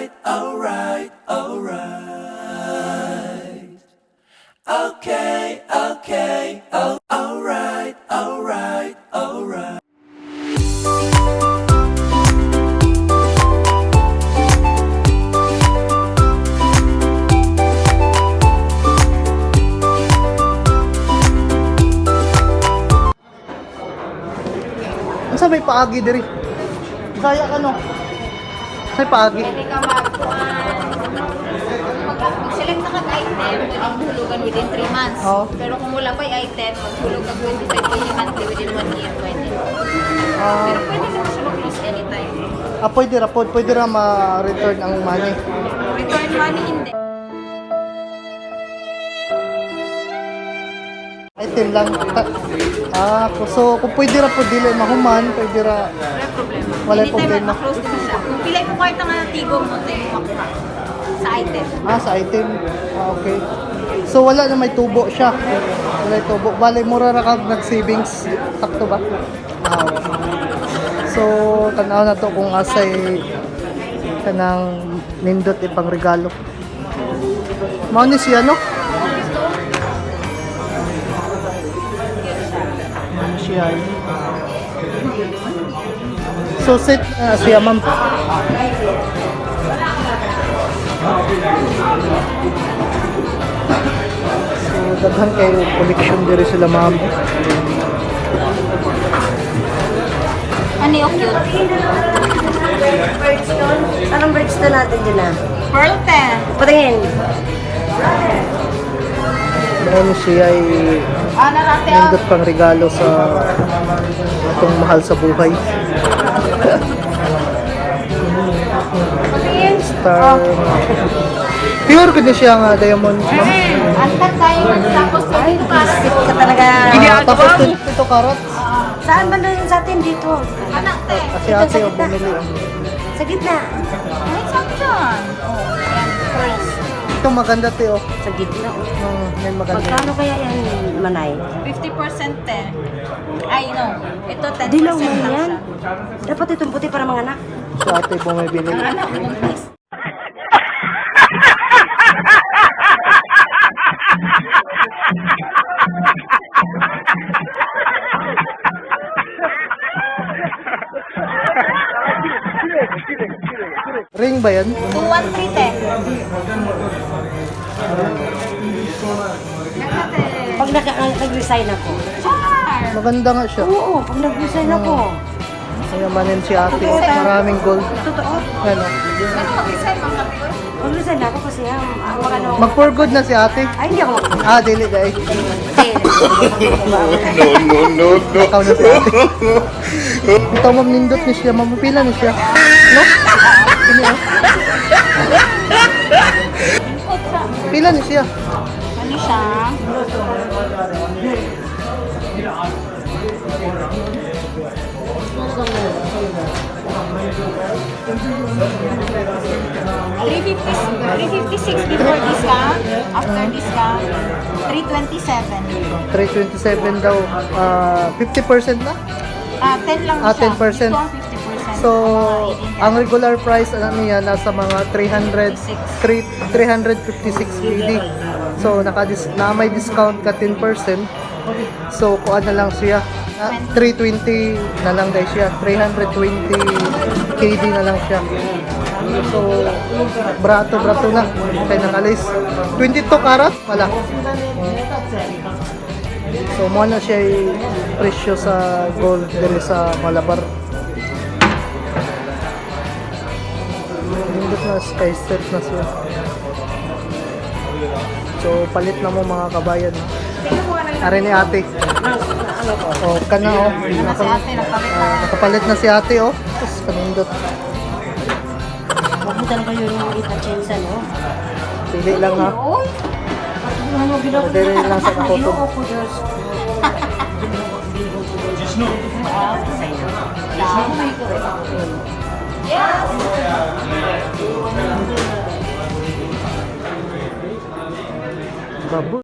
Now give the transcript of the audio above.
Alright, alright. Okay, oh, alright, alright, alright. Unsa may paagi diri? Bisaya ka, no? Sa paagi? Pwede ka mag-select na kag item, pwede mong hulugan within 3 months. Oo. Pero kung wala pa yung item, maghulog kag 25K monthly within 1 year, pwede. Pero pwede naman siya mag-close anytime. Ah, pwede ra po, pwede ra ma-return ang money. Return money, hindi. Item lang. So kung pwede ra po dili mahuman, pwede ra. Wala problema. Wala anytime problema. ma-close din siya. Kung pilay mo kwarta nga natigo mo, tayo makuha sa item. Ah, sa item. Ah, okay. So wala na may tubo siya. Wala yung tubo. Bale, mura ra kag nag-savings. Sakto ba? Ah, okay. So, tanaw na to kung asay kanang nindot ipang regalo. Mao ni siya, no? Mao ni siya, eh. So, set na siya, ma'am. So, daghan kayo collection diri sila, ma'am. Ano yung cute? Birdstone? Anong birdstone natin dyan ah? Pearl 10. Patingin. Mao ni siya ay Ah, narate ah. nindot pang regalo sa atong mahal sa buhay. Patingin. Star. Pure gud ni siya nga diamond, ma'am. Antat tayo. Tapos 22 karat. Isip ka talaga. Ah, tapos 22 karat. Saan ba yun sa atin dito? Anak, te. Kasi ate yung bumili. Sa gitna. Ay, saan dyan? Oh, ayan, pearls. Ito maganda te oh. Sa gitna. Oh. Yan maganda. Magkano kaya yan, Manay? 50% te. Ay, no. Ito 10% Dilaw lang man yan. siya. Dapat itong puti para mga anak. So ate bumibili. Ang anak, buntis. Ring ba yan? 213 te. Pag nag-resign ako. Char! Maganda nga siya. Oo, pag nag-resign ako. Mayamanin si ate. Maraming gold. Totoo. Ano? Ano mag-resign mga kape? Mag-resign ako kasi ang mga ano. Mag for good na si ate. Ay, hindi ako mag- Ah, dili dai. Hindi. No, no, no, no. Nakaw na si ate. Ito ma'am, nindot ni siya. Ma'am, pila ni siya. No? Ini oh. Pila ni siya. Ano siya? 356 before discount, after discount, 327. 327 daw. Ah, 50% na? Ah, 10 lang Ah, siya. 10%. Ito ang 50%. So, Mga ang regular price ano niya nasa mga 300 356 KD. So, naka na may discount ka 10%. So, kuan na lang siya. Ah, 320 na lang guys siya. 320 KD na lang siya. So, brato brato na. Kay nakalis. 22 karat wala. So, mo na siya yung presyo sa gold diri sa Malabar. Nindot na sky set na siya. So, palit na mo mga kabayan. Are ni ate. Oh, kana oh. Ano si ate, nagpalit na. Ah, nakapalit na si ate oh. Tapos kanindot. Huwag mo talaga yun yung ipa-change ano. Pili lang ha. Uy! Ano, ginawa Dere lang sa kakotob. Ginoo ko, Diyos. Yes! Babu.